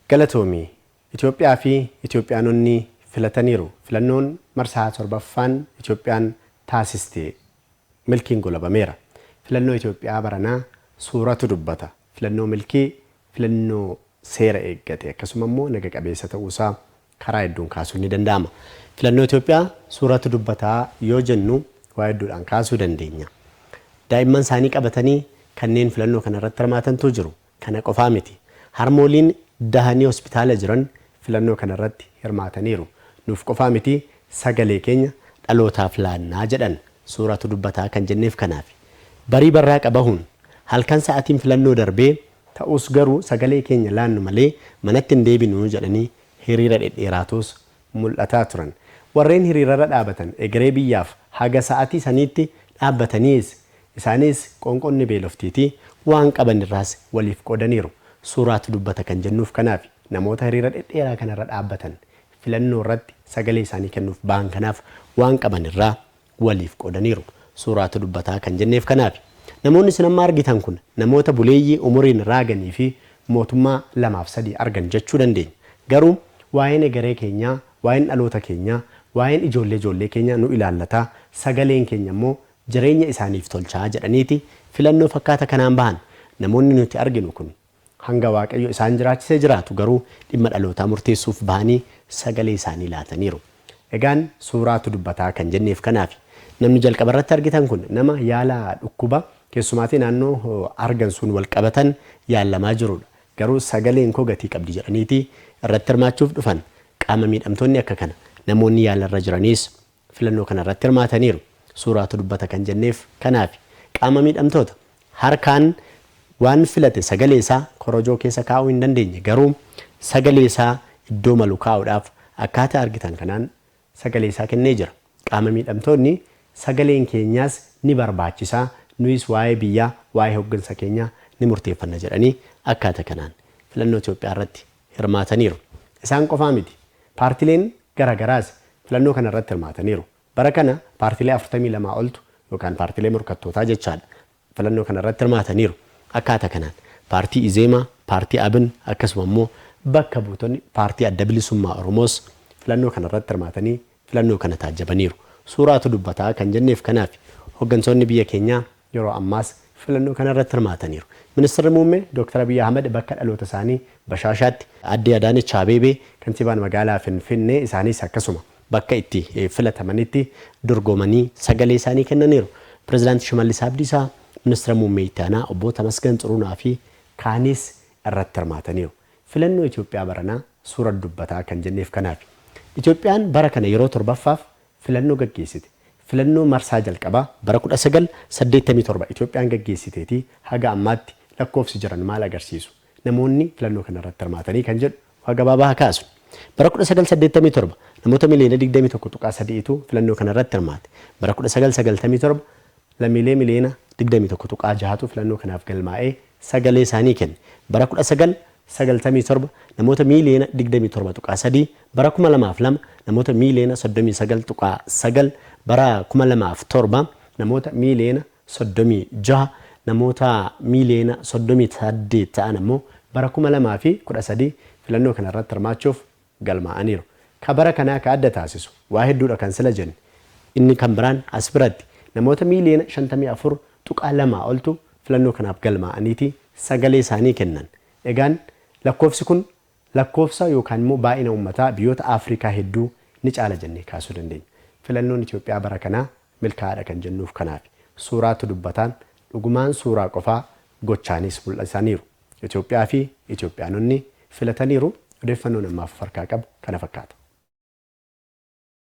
Galatoomi. Itoophiyaa fi Itoophiyaanonni filataniiru. Filannoon marsaa 7ffaan Itoophiyaan taasiste milkiin golabameera. Filannoo Itoophiyaa baranaa suuratu dubbata. Filannoo milkii, filannoo seera eeggate akkasuma immoo naga qabeessa ta'uusaa karaa hedduun kaasuun ni danda'ama. Filannoo Itoophiyaa suuratu dubbataa yoo jennu waa hedduudhaan kaasuu dandeenya. Daa'imman isaanii qabatanii kanneen filannoo kana irratti hirmaatantu jiru. Kana qofaa miti. Harmooliin dahanii hospitaala jiran filannoo kana irratti hirmaataniiru. Nuuf qofaa miti, sagalee keenya dhalootaaf laannaa jedhan. Suuratu dubbataa kan jenneef kanaafi. Barii barraaqa bahuun halkan sa'atiin filannoo darbee ta'us garuu sagalee keenya laannu malee manatti hin deebinu jedhanii hiriira dhedheeraatus mul'ataa turan. Warreen hiriirarra dhaabatan egeree biyyaaf haga sa'atii saniitti dhaabbataniis isaanis qoonqoon ni beeloftiitii waan qaban irraas waliif qoodaniiru. Suuraatu dubbata kan jennuuf kanaafi. Namoota hiriira dhedheeraa kanarra dhaabbatan filannoo irratti sagalee isaanii kennuuf bahan kanaaf waan qaban irraa waliif qoodaniiru. Suuraatu dubbataa kan jenneef kanaafi. Namoonni isin amma argitan kun namoota buleeyyii umuriin raaganii fi mootummaa 2 fi 3 argan jechuu dandeenya. Garuu waa'een egeree keenyaa, waa'een dhaloota keenyaa, waa'een ijoollee ijoollee keenyaa nu ilaallata, sagaleen keenya immoo jireenya isaaniif tolchaa jedhaniiti filannoo fakkaata kanaan bahan. Namoonni nuti arginu kun hanga Waaqayyo isaan jiraachisee jiraatu, garuu dhimma dhalootaa murteessuuf bahanii sagalee isaanii laataniiru. Egaan suuraatu dubbataa kan jenneef kanaafi. Namni jalqaba irratti argitan kun nama yaala dhukkuba keessumaatii naannoo argansuun wal qabatan yaallamaa jirudha. Garuu sagaleen koo gatii qabdi jedhaniiti irratti hirmaachuuf dhufan. Qaama miidhamtoonni akka kana namoonni yaalarra jiraniis filannoo kana irratti hirmaataniiru. Suuraatu dubbata kan jenneef kanaafi. Qaama miidhamtoota harkaan waan filate sagalee isaa korojoo keessa kaa'uu hin dandeenye, garuu sagalee isaa iddoo malu kaa'uudhaaf akkaataa argitan kanaan sagalee isaa kennee jira. Qaama miidhamtoonni sagaleen keenyaas ni barbaachisaa, nuyis waa'ee biyyaa, waa'ee hoggansa keenyaa ni murteeffanna jedhanii akkaata kanaan filannoo Itoophiyaa irratti hirmaataniiru. Isaan qofaa miti. Paartileen garagaraas filannoo kana irratti hirmaataniiru. Bara kana paartilee 42 oltu yookaan paartilee morkattootaa jechaadha filannoo kana irratti hirmaataniiru. Akkaata kanaan paartii Izeemaa, paartii Abin akkasuma immoo bakka buutonni paartii Adda Bilisummaa Oromoos filannoo kana irratti hirmaatanii filannoo kana taajjabaniiru. Suuraatu dubbataa kan jenneef kanaafi. Hoggantoonni biyya keenyaa yeroo ammaas filannoo kana irratti hirmaataniiru. Ministirri Muummee Dr. Abiy Ahmad bakka dhaloota isaanii Bashaashaatti, Aadde Adaanech Abeebee kantiibaan magaalaa Finfinnee isaanis akkasuma bakka itti filatamanitti dorgomanii sagalee isaanii kennaniiru. Pirezidaanti Shimallis Abdiisaa, Ministira Muummee Itti Aanaa Obbo Tamasgan Xurunaa fi kaanis irratti hirmaataniiru. Filannoo Itoophiyaa baranaa suura dubbataa kan jenneef kanaafi. Itoophiyaan bara kana yeroo 7ffaaf filannoo gaggeessite. Filannoo marsaa jalqabaa bara 1987 Itoophiyaan gaggeessiteetii haga ammaatti lakkoofsi jiran maal agarsiisu? Namoonni filannoo kana irratti hirmaatanii kan jedhu waa gabaabaa haa kaasnu. Bara 1987 namoota miliyoona 21.3tu filannoo kana irratti hirmaate. Bara 1997 lammiilee miliyoona 21.6tu filannoo kanaaf galmaa'ee sagalee isaanii kenne. Bara 1997 namoota miiliyoona 27.3, bara 2002 namoota miiliyoona 39.9, bara 2007 namoota miiliyoona 36, namoota miiliyoona 38 ta'an ammoo bara 2013 filannoo kana irratti hirmaachuuf galmaa'aniiru. Ka bara kanaa ka adda taasisu waa hedduudha kan sila jenne. Inni kan biraan as biratti namoota miiliyoona 54.2 oltu filannoo kanaaf galmaa'aniiti sagalee isaanii kennan. Egaan lakkoofsi kun lakkoofsa yookaan immoo baay'ina uummataa biyyoota Afrikaa hedduu ni caala jennee kaasuu dandeenya. Filannoon Itoophiyaa bara kanaa milkaa'aadha kan jennuuf kanaafi. Suuraatu dubbataan dhugumaan suuraa qofaa gochaanis mul'isaniiru. Itoophiyaa fi Itoophiyaanonni filataniiru. Odeeffannoon ammaaf of harkaa qabu kana fakkaata.